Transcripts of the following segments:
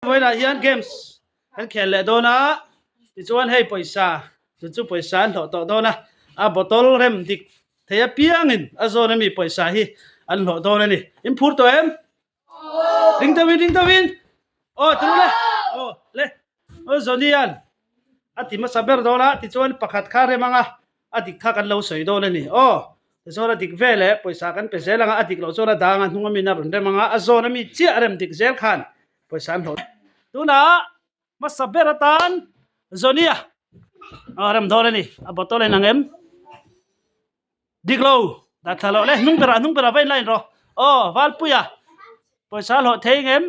Vawiinah hian games kan khel leh dawn a, tichuan hei pawisa chu chu pawisa an hlawh tawh dawn a, a bottle rem dik thei apiangin a zawn ami pawisa hi an hlawh dawn a ni. In phur tawh em? Ring deuhin ring deuhin aw turu le aw le aw Johnny-a'n a ti hmasa ber dawn a, tichuan pakhat kha rem anga a dik kha kan lo sawi dawn a ni aw tichuan a dik vel eh pawisa kan pe zel anga a dik loh chuan a dang a hnung ami in a rawn rem anga a zawn ami chiah rem dik zel khan pawisa an hlawh tunah hmasa ber atan Johnny-a a rem dawn a ni a bottle a inang em dik lo dah thla loh le hnung berah hnung berah va in line rawh aw Valpuia pawisa a hlawh thei ngem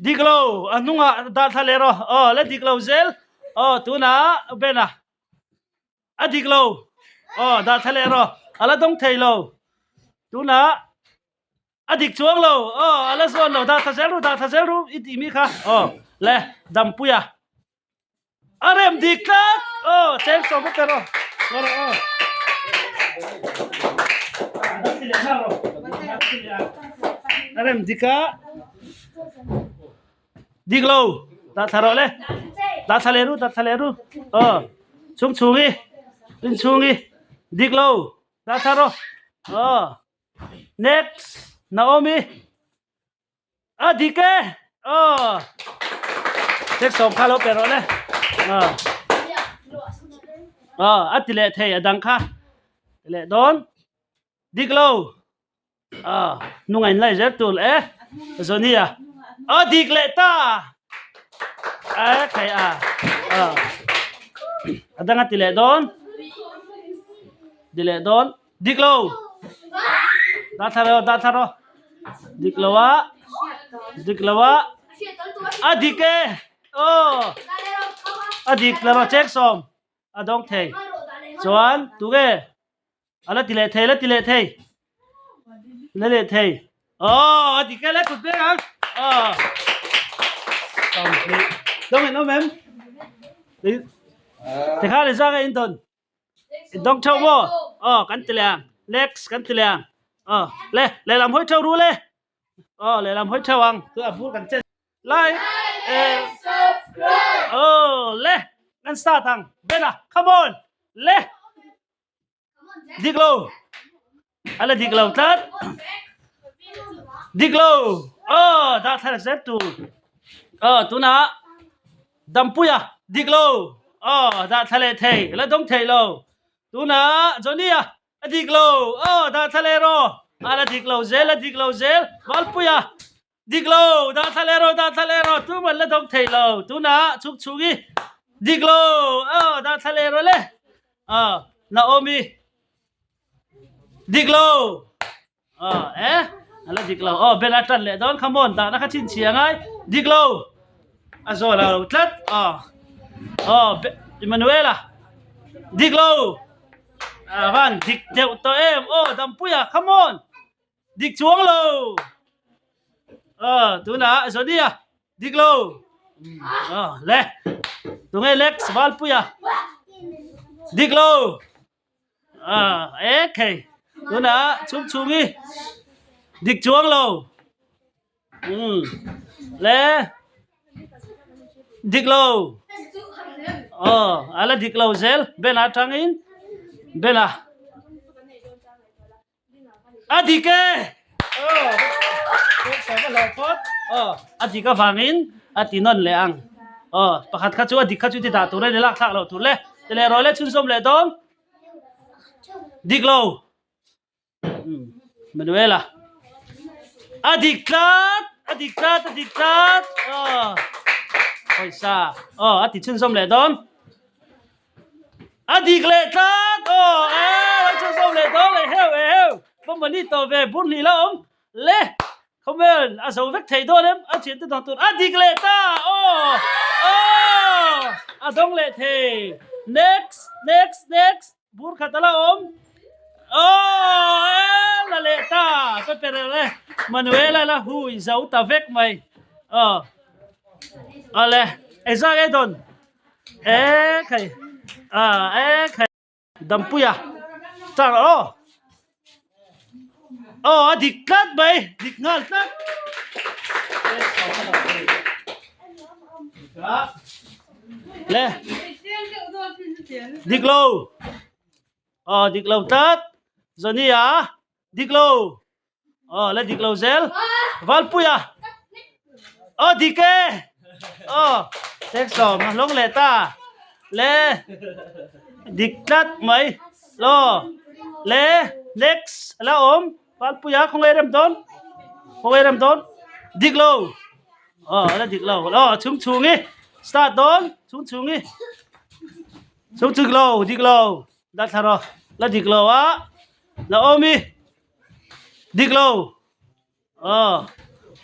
dik lo a hnungah dah thla leh rawh aw la dik lo zel aw tunah Ben-a. A dik lo. Aw, dah thla leh rawh. A la dawng thei lo. Tunah a dik chuang lo. Aw, a la zawn lo. Dah thla zel ru, dah thla zel ru i tih mi kha. Aw, le, Dampuia. A rem dik tlat. Aw, cheng sawm vek rawh. Aw, aw. A rem dik a. Dik lo. Dah thla rawh le. Dah thla leh ru, dah thla leh ru. Aw. Chung chung i. In chung i. Dik lo. Dah thla rawh. Aw. Next. Naomi. A dik e. Aw. Tek sawm kha lo pe rawh le. Aw. Aw, a ti leh thei a dang kha. Ti leh dawn. Dik lo. A hnungah in lai zel tur e Johnny a a dik leh ta a khai a a a dang a ti leh dawn ti leh dawn dik lo dah thla rawh dah thla rawh dik lo a dik lo a a dik e aw a dik la rawh chek sawm a dawng thei chuan tunge A la ti leh thei, la ti leh thei. La leh thei. Oh, a dik e, la kut beng ang. Oh. Dong in om em? Te kha le zang in don. In dong thau mo. Oh, kan ti leh ang. Next kan ti leh ang. Oh, le, le lam hoi thau ru le. Oh, le lam hoi thau ang. Tu a bur kan chen. Like and subscribe. Oh, le. Kan start ang. Bena, come on. Le. Dik lo. A la dik lo tlat. Dik lo. Aw, dah thla zet tur. Aw, tunah Dampuia dik lo. Aw, dah thla leh thei. La dawng thei lo. Tunah Johnny-a a dik lo. Aw, dah thla leh rawh. A la dik lo zel, a dik lo zel. Valpuia Dik lo, dah thla leh rawh, dah thla leh rawh, tuman la dawng thei lo. Tunah chhuk chhung i dik lo, aw dah thla leh rawh le. Aw, Naomi dik lo. Aw, eh, a la dik lo. Aw, Bella tan leh dawn, come on, dahna kha chhinchhiah ngai. Dik lo. A zawl a lo tlat. Aw, aw, Emmanuela dik lo. A van dik deuh tawh em. Aw, Dampuia, come on. Dik chuang lo. Aw tunah Johnny-a dik lo. Aw le. Tunge Lex Valpuia dik lo. Aw e khei. Tunah Chhungchhungi dik chuang lo. Umm le. Dik lo. Aw a la dik lo zel. Bena atangin Bena. A dik e! Aw, a dik avangin a ti nawn leh ang. Aw, pakhat kha chu a dik kha chu ti dah tur a ni lak thlak loh tur le. Ti leh rawh le chhunzawm leh dawn. Dik lo. Manuela. A dik tlat! A dik tlat! A dik tlat! Aw, pawisa. Aw, a ti chhunzawm leh dawn. A dik leh tlat aw e lo chu zawm leh dawn leh heu e heu pawmawni tawh ve bur hnih la awm le khawvel a zo vek thei dawn em a thiante dawn tur a dik leh ta aw aw a dawng leh thei next next next bur khat a la awm aw e la leh ta ka pe reuh e Manuela la hui zo ta vek mai aw awle engzah nge dawn. E khai a e khai Dampuia char aw aw a dik tlat mai dik nghal tlat. Le dik lo aw dik lo tlat Johnny a dik lo aw la dik lo zel Valpuia aw dik e aw Teksawm a hlawng leh ta le dik tlat mai law le next a la awm Valpuia khawngaih rem dawn khawngaih rem dawn dik lo. Aw a la dik lo aw chhung chhung hi start dawn chhung chhung hi chhung dik lo dik lo dah thla rawh la dik lo a la awm hi dik lo aw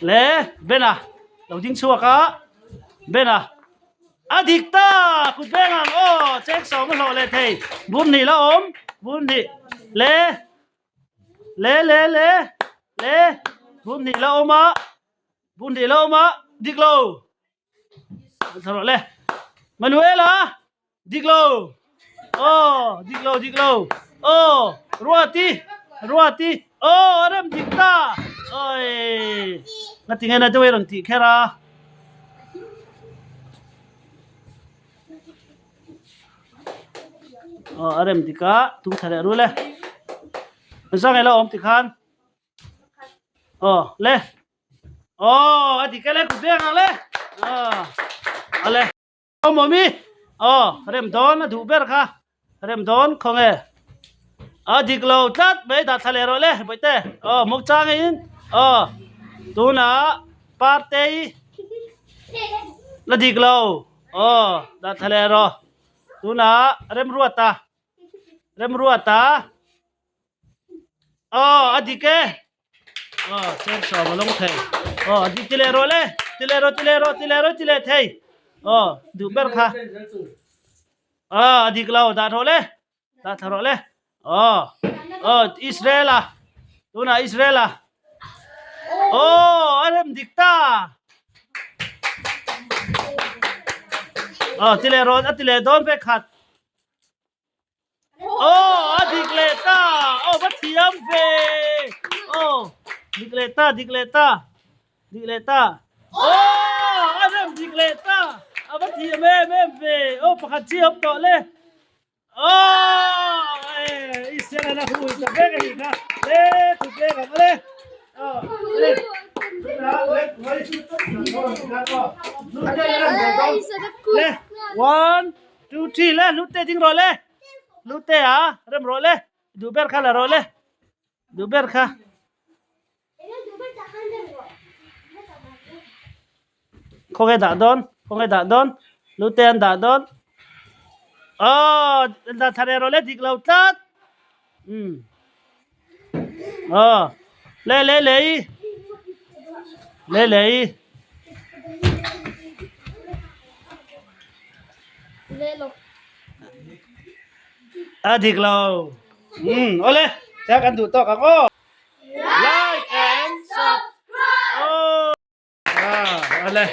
le bena lo ding chhuak a bena a dik ta kut beng ang aw cheng sawm a hlawh leh thei bur hnih la awm bur hnih le le le le le bur hnih la awm a. Bun nih lo ma dik lo. Thar le. Manuela dik lo. Oh dik lo dik lo. Oh Ruati Ruati oh rem dik ta. Oi ngati nge na deuh rawn tih kher a. Oh a rem dik a tung thar leh ru le. Zang ela awm tikhan. Aw le aw a dik e le kut veng ang le aw a le aw mawmi aw rem dawn a duh ber kha rem dawn khaw nge a dik lo tlat mai dah thla leh rawh le bawihte aw muk chang in aw tunah partei la dik lo aw dah thla leh rawh tunah remruata remruata. Aw a dik e aw chen sawm a lawng thei aw a dik ti leh rawh le ti leh rawh ti leh rawh ti leh rawh ti leh thei aw duh ber kha aw a dik lo dah rawh le dah thla rawh le aw aw Israel a tunah Israel a aw a rem dik ta aw ti leh rawh a ti leh dawn vek khat. Aw a dik leh ta aw va thiam ve aw dik leh ta dik leh ta dik leh ta aw a rem dik leh ta a va thiam em em ve aw pakhat chi awm tawh le aw e i siam a hui ta vek a nih kha le thut vek ang le aw le le one two three le lut te ding rawh le lut te a rem rawh le duh ber kha la rawh le duh ber kha khawnge dah dawn khawnge dah dawn lut te an dah dawn aw dah thla leh rawh le dik lo tlat um aw le le lei le lei A dik lo. Umm awle tia kan duh tawk ang aw. Like and subscribe. Aw awle.